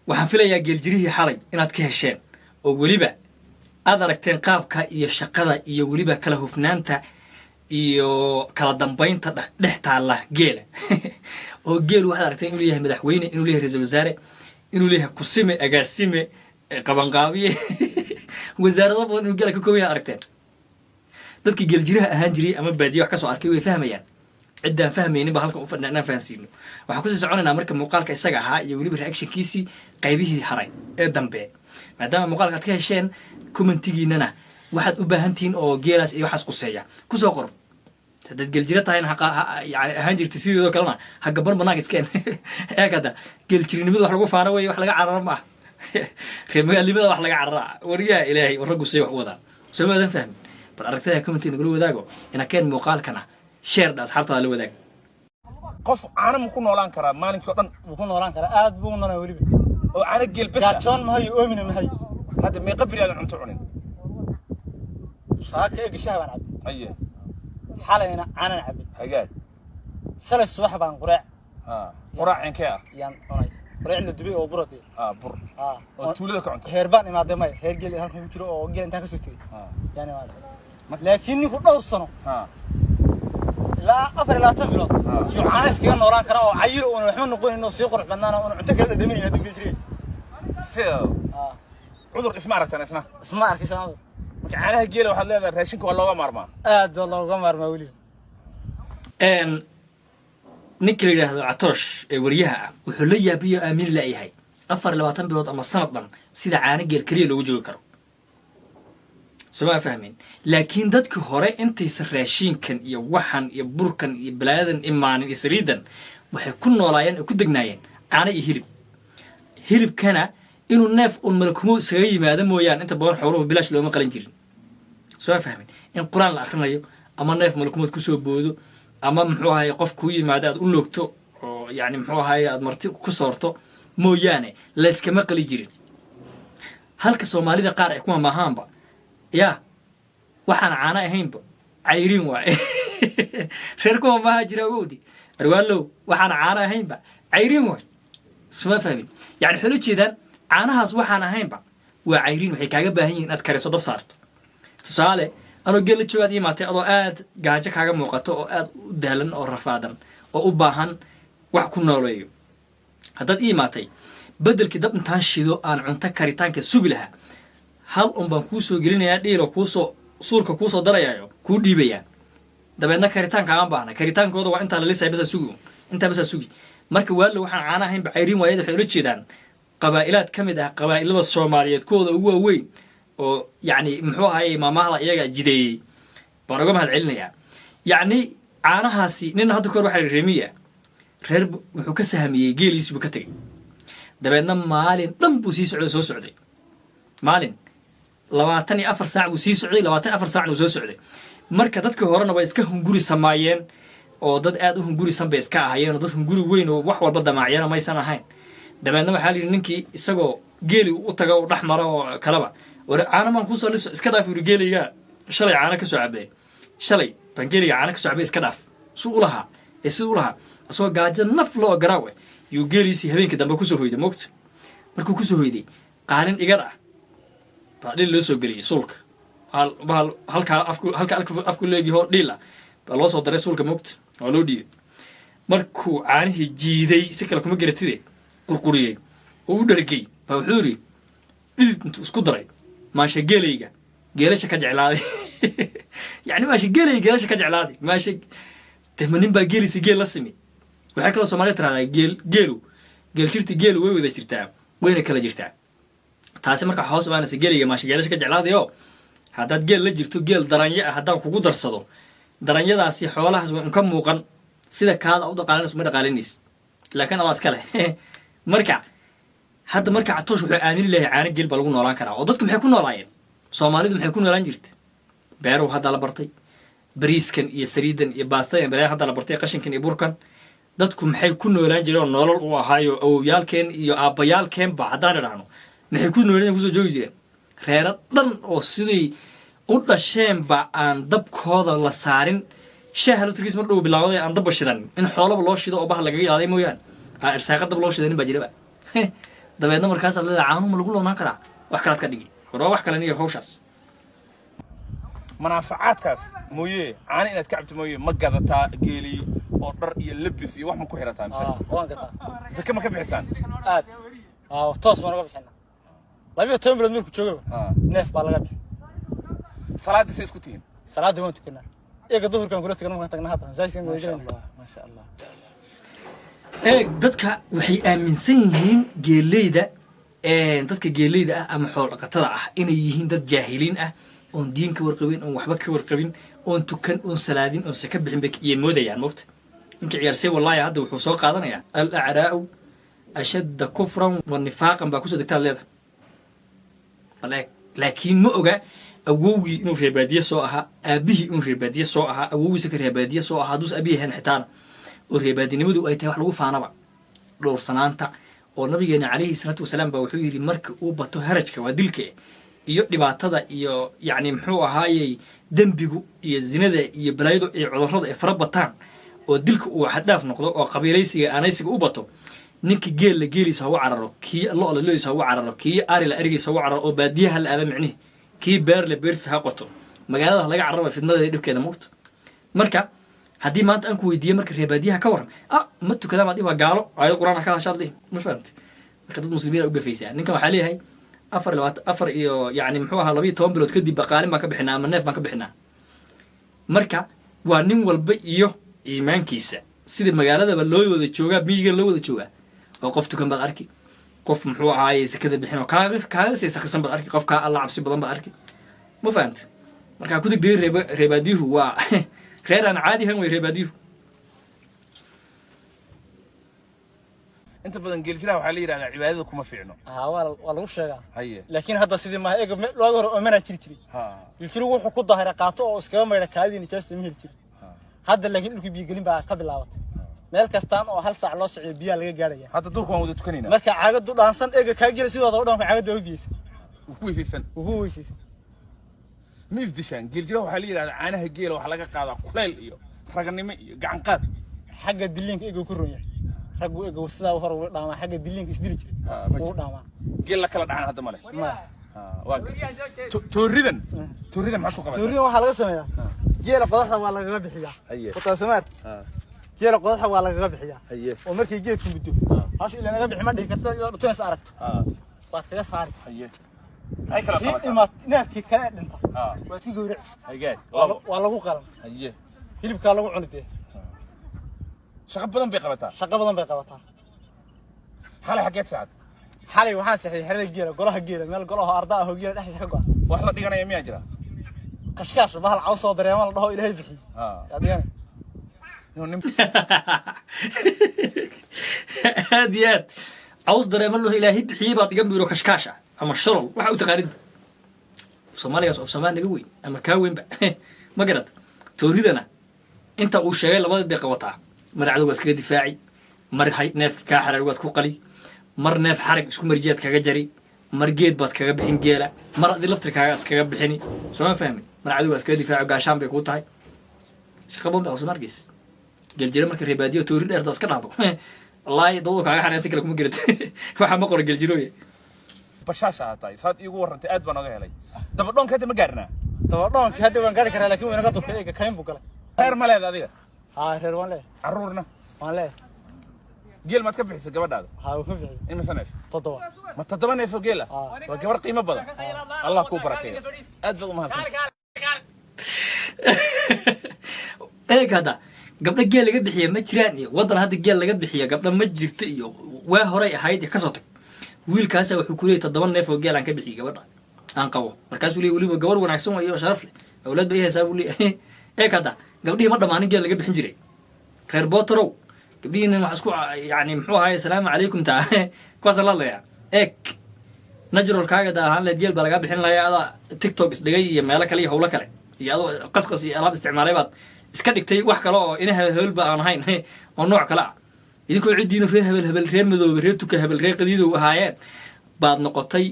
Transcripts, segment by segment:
Waxaan filayaa geeljirihii xalay inaad ka hesheen, oo weliba aad aragteen qaabka iyo shaqada iyo weliba kala hufnaanta iyo kala dambaynta dhex taalla geela. Oo geelu waxaad aragteen inuu leeyahay madaxweyne, inuu leeyahay ra-iisul wasaare, inuu leeyahay kusime, agaasime, qabanqaabiye, wasaarado badan inuu geela ka kooban yahay aragteen. Dadkii geeljiraha ahaan jiray ama baadiye wax ka soo arkay way fahmayaan. Ciddaan fahmaynin ba halkan u fadhina inaan fahansiino. Waxaan kusii soconaynaa marka muuqaalka isaga ahaa iyo weliba reactionkiisii qaybihii haray ee dambe. Maadaama muuqaalka aad ka hesheen, commentigiinana waxaad u baahan tihiin oo geelaas iyo waxaas quseeya kusoo qor. Haddaad geeljiro tahayna, yani ahaan jirtay sideedoo kalena, ha gaban, banaanka iskeen. Eeg, hadda geeljirinimada wax lagu faano wey, wax laga cararo ma ah. Reer magaalnimada wax laga cararaa. Waryaha Ilaahay, war raggu say wax u wadaa, soo maadan fahmin? Bal aragtida commentiga nagula wadaago. Ina keen muuqaalkana share dha, asxaabtaada la wadaag. Qof caano ma ku noolaan karaa maalinkii oo dhan? Wuu ku noolaan karaa, aad buu u noolaan weliba. Oo caano geel bes ah? Gaajoon mahayo, oomina mahayo. Hadda meeqa beri aadan cunto cunin? Saaka eega shaah baan cabay. Xalayna caanan cabay. Shalay subax baan qureec. Ha, quraac ceenkee ah? Yaan cunay qureec la dubay oo buradee. Ha, bur oo tuulada ka cunto? Heer baan imaaday, maya, heer geel halkan ku jiro oo geel intaan kasoo tegey yaan imaaday. Laakiin ninku dhowr sano ilaa 24 bilood iyo caana iskaga noolaan karaa oo cayil uuna waxba noqonayn oo sii qurux badnaana, uuna cunto kala dhadhaminayn hadduu geel jiray. Sida cudur isma aragtaan isna? Isma arkaysa. Marka caanaha geela waxaad leedahay raashinka waa looga maarmaa? Aad baa looga maarmaa weliba. Ninka la yidhaahdo Catoosh ee wariyaha ah wuxuu la yaabiyo aamini la'yahay 24 bilood ama sanad dhan sida caano geel keliya loogu joogi karo. Sooma fahmin? Laakiin dadkii hore intaysan raashiinkan iyo waxan iyo burkan iyo balaayadan imaanin iyo saliidan, waxay ku noolaayeen oo ku degnaayeen caano iyo hilib. Hilibkana inuu neef un malakumo iskaga yimaado mooyaan, inta badan xooluhu bilaash looma qalin jirin. Soo fahmin? In Qur-aan la akhrinayo ama neef malakumood kusoo boodo ama muxuu ahaye qof kuu yimaado aad u loogto oo yacni muxuu ahaye aad marti ku soorto mooyaane, layskama qali jirin. Halka Soomaalida qaar ay kuma maahaanba yaa waxaan caano ahaynba cayriin waaye. Reer kuma maaha jira ogowdi arwaalow, waxaan caano ahaynba cayriin waay. Suma fahmin? Yani waxay ula jeedaan caanahaas waxaan ahaynba waa cayriin, waxay kaaga baahan yihin inaad kariso, dab saarto. Tusaale, anoo geel la joogaad imaatay adoo aad gaajo kaaga muuqato oo aad u daalan oo rafaadan oo u baahan wax ku nooleeyo. Haddaad ii imaatay, beddelkii dab intaan shido aan cunto karitaanka sugi lahaa, hal un baan kuu soo gelinayaa dhiilo, kuusoo suulka kuusoo darayaayo, kuu dhiibayaa. Dabeedna karitaanka ama baahna, karitaankooda waa intaa lalisaya basaa sugi un, intaa basaa sugi. Marka waalo waxaan caana ahaynba cayriin waayada, waxay ula jeedaan qabaa'ilaad ka mid ah qabaa'ilada Soomaaliyeed kuwooda ugu waaweyn oo yacni muxuu ahayey maamahda iyaga jideeyey baan uga mahad celinayaa. Yacni caanahaasi nin hadda kahor waxaa remiya reer wuxuu ka sahmiyey geeliisi buu ka tegey. Dabeedna maalin dhan buu sii socday, soo socday. Maalin 24 saac buu sii socday, 24 saacna uu soo socday. Marka dadkii horena way iska hunguri samaayeen oo dad aad u hungurisan bay iska ahayeen, oo dad hunguri weyn oo wax walba damaacyana maysan ahayn. Dabeedna waxaa la yidhi ninkii isagoo geeli u taga u dhex mara oo kaleba, "War caano maan kuusoo liso?" "Iska dhaaf," yuri, "geeliga shalay caano ka soo cabee, shalay baan geeliga caano ka soo cabay, iska dhaaf." Suu u lahaa ee siduu u lahaa, isagoo gaajo naf loo garaawe, yuu geeliisii habeenkii dambe kusoo hoyday. Moogta markuu kusoo hoyday, qaalin igar ah baa dhil loo soo geliyey suulka. Bahal halkaa afku halka afku leegyaho dhiil ah baa loo soo daray suulka. Moogta waa loo dhiibay. Markuu caanihii jiiday, si kale kuma garatide, qurquriyey oo u dhargey, baa wuxuu yidhi dhidid intuu isku daray, "Maasha geelayga geelasha ka jeclaaday." Yacni maasha geelayga geelasha ka jeclaaday. Maasha de, ma nin baa geelisa geel la simi? Waxay kaloo Soomaalida tiraahdaa geel geelu geel jirta, geelu way wada jirtaa, wayna kala jirtaa. Taasi marka waxaa hoos imaanaysa geelayga maasha geelasha ka jeclaaday oo haddaad geel la jirto, geel daranyo ah haddaan kugu darsado, daranyadaasi xoolahaas way unka muuqan. Sida kaada u dhaqaalinayso ma dhaqaalinaysid, laakiin adaa iska leh. Marka hadda marka Catoosh wuxuu aamini lahay caano geel baa lagu noolaan karaa. Oo dadku maxay ku noolaayeen? Soomaalidu maxay ku noolaan jirta? Beeruhu hadda la bartay, bariiskan iyo saliidan iyo baastada iyo balaayan hadda la bartay, qashinkan iyo burkan. Dadku maxay ku noolaan jireen oo nolol u ahaayo? Awowyaalkeen iyo aabbayaalkeenba haddaan idhaahno, maxay ku noolaan kusoo joogi jireen? Reero dhan oo siday u dhasheenba aan dabkooda la saarin, shaaha laftirkiis mar dhow bilaabaday, aan dabba shidanin, in xoolaba loo shido oo bahal lagaga ilaaday mooyaane, aan irsaaqa dab loo shidanin baa jiraba. Dabeedna markaasaad leedahay, caanuhu ma lagu noolnaan karaa? Wax kalaad ka dhigi. War waa wax kale niyo hawshaas. Manaafacaadkaas mooye, caano inaad ka cabto mooye, ma gadataa geelii oo dhar iyo labis iyo wax ma ku xirataa mise? Waan gataa. Zake ma ka bixisaan? Aad toos baan uga bixinaa. 12 bilood markuu joogaba neef baa laga bixin. Salaadii say isku tihiin? Salaadii waan tukanaa. Iyaga duhurkaan kula tukan markaan tagna hadda masaajidkan Maasha wada gelayna. Allah, maasha Allah. Eeg, dadka waxay aaminsan yihiin geeleyda, dadka geeleyda ah ama xoolo dhaqatada ah, inay yihiin dad jaahiliin ah, oon diin ka warqabin, oon waxba ka warqabin, oon tukan, oon salaadin, oon saka bixin bay iyay moodayaan. Mogta ninka ciyaarsay wallahi hadda wuxuu soo qaadanayaa الأعراب أشد كفرا ونفاقا baa kusoo degtaad leedahay. Bal eeg, laakiin ma oga awowgii inuu reebaadiye soo ahaa, aabihii inuu reebaadiye soo ahaa, awowgiisa ka reebaadiye soo ahaa, hadduus aabihii ahayn xitaana, oo reebaadinimadu ay tahay wax lagu faanaba, dhowrsanaanta. Oo nabigeena calayhi salaatu wasalaam baa wuxuu yidhi, marka uu bato harajka, waa dilka iyo dhibaatada iyo yacni muxuu ahaayey dembigu iyo zinada iyo balaayadu iyo cudurradu ay fara bataan, oo dilka uu xaddhaaf noqdo, oo qabiilaysiga aanaysiga u bato, ninka geel la geeliisa ha u cararo, kii lo'la lo'diisa ha u cararo, kii arila arigiisa ha u cararo, oo baadiyaha la aada micnihi, kii beerle beertiisa ha qoto, magaalada ha laga cararaba fidmadeeda iyo dhibkeeda. Mugto marka haddii maanta aan ku weydiiye marka reebaadiyaha ka waran, ah, ma tukadaan baad dhihi, waa gaalo, aayad Qur'aan ka hadashaad dhihi. Ma fahamti? Marka dad muslimiin aa u gafaysaa. Ninkan waxaa leeyahay afar iyo labaatan, afar iyo yacni muxuu ahaa, 12 bilood kadib baqaalin baan ka bixinaa ama neef baan ka bixinaa. Marka waa nin walba iyo iimaankiisa. Sida magaaladaba loo wada joogaa, miyiga loo wada joogaa, oo qof tukan baad arki, qof muxuu ahaaye sakada bixin oo kaaga sii sakhisan baad arki, qof kaa Alla cabsi badan baad arki. Ma fahamti? Markaa ku degdegay reebaadiyuhu waa reer aan caadi ahayn way reebaadiyuhu. Inta badan geeljiraha waxaa la yidhahdaa cibaadada kuma fiicno. Haa, waa lagu sheegaa. Laakiin hadda sidii maaha. Eega looga hor omanaa jiri jiray. Geeljiruhu wuxuu ku dahira qaato oo iskaga maydha kaadii nijaasta ma heli jirin. Hadda laakiin dhulkii biyogelin baa ka bilaabatay. Meel kastaan oo hal saac loo socdo biyaha laga gaarhaya. Hadda duurka waan wada tukanaynaa. Marka caagadu dhaansan, eega kaa gela sidooda u dhanka caagadu waa u biyeysa. Wuu ku weysaysan. Wuu ku weysaysan. Ma isdishaan? Geeljiraha waxaa la yidhahdaa caanaha geela waxaa laga qaadaa kulayl iyo raganimo iyo gacan qaad. Xagga diliinka eega ku ron yahay raggu. Eega sidaa hore ugu dhaamaa xagga diliinka isdili jiray. Ma ugu jiro. Dhaamaa. Geel la kala dhacan hadda male. Ma. Waa gartay. Tooridan maxaad ku qabataa? Tooridan waxaa laga sameeyaa geela qodaxda waa lagaga bixiyaa. Wataasamaar. Geela qodaxda waa lagaga bixiyaa. Oo markay geedku muddo hashu ilaa naga bixi ma dhihi karta, iyadoo dhutinaysa aragto waad kaga saari. Maxay kala Sii qabataa? Dhimaat neefkii kale ee dhinta waad ku gowraci. Hagaag. Waa lagu qalan. Hilibkaa lagu cuni dee. Shaqo badan bay qabataa. Shaqo badan bay qabataa. Xalay xaggeed saacad? Xalay waxaan seexday xerada geela, golaha geela, meel golaha arda ah oo geela dhexdiisa ka go'a. Wax la dhiganaya miyaa jira? Kashkaash, bahal caws oo dareema la dhaho Ilaahay bixiyey. Adigana. Nin Aad iyo aad, caws dareema loo Ilaahay bixiyey baad dhigan biro, kashkaash ah ama sholol waxa u taqaanid. Soomaaligaas of Soomaali naga weyn ama kaa weynba ma garad. Tooridana inta uu sheegay labadeed bay qabataa. Mar cadowga iskaga difaaci, mar hay neefka kaa xaraar waad ku qali, mar neef xarag isku marjiyaad kaga jari, mar geed baad kaga bixin geela, mar adi laftirkaaga iskaga bixini. Sooma fahmin? Mar cadowga iskaga difaaco, gaashaan bay kuu tahay. Shaqa badan bay qabsan. Argeys geeljire marka reebaadiyo toori dheerda iska dhahdo, wallaahi dawdu kaaga xareen, si kale kuma gerat. Waxaa ma qora geeljirooye. Bashaasha aad tahay, saad iigu warrantay aad baan oga helay. Dabadhoonka hadda ma gaarnaa? Dabadhoonkii hadda waan gaari karaa, laakiin wuu inaga durkay. Eega kayn buu galay. Reer ma leeda adiga? Haa, reer waan leeyahay. Carruurna? Waan leeyahay. Geel maad ka bixisay gabadhaada? Haa, wuu ka bixiyey. Imise neef? 7. Ma 7 neef oo geel ah? Haa. Waa gabar qiimo badan, Allah kuu barakeeyo, aad baad u mahadsan. Eeg, hadda gabdho geel laga bixiya ma jiraan, iyo waddan hadda geel laga bixiya gabdho ma jirto, iyo waa horay ahayd iyo kasoo tag. Wiilkaasa wuxuu ku leeyay 7 neef oo geel aan ka bixiyey gabadha aan qabo. Markaasuu leeyay weliba gabar wanaagsan wayo oo sharaf leh, awlaad bay i haysaa buu leeyahay. Eeg, hadda gabdhihii ma dhammaanin geel laga bixin jiray. Reer Botorow, gabdhihiina waxaa isku yani muxuu ahaay, asalaamu calaykum, taa kuwaasaan la hadlayaa. Eeg, naturalkaaga da ahaan leed geel baa lagaa bixin lahaa. Adaa TikTok isdhigay iyo meelo kale iyo howlo kale iyo adoo qasqas iyo alaab isticmaalay baad iska dhigtay wax kale oo ina hebel hebelba aan ahayn oo nooc kale ah. Idinkoo ciddiina reer hebel hebel, reer madoobe, reer tuka hebel, reer qadiidow ahaayeen baad noqotay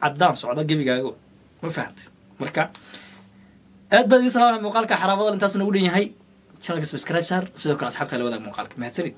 caddaan socda gebigaago. Ma fahantay? Marka aad baad idiin salaamaya. Muuqaalka xaraabada intaas nagu dhan yahay. Channelka subscribe saar, sidoo kale asxaabta la wadaag muuqaalka. Mahadsanid.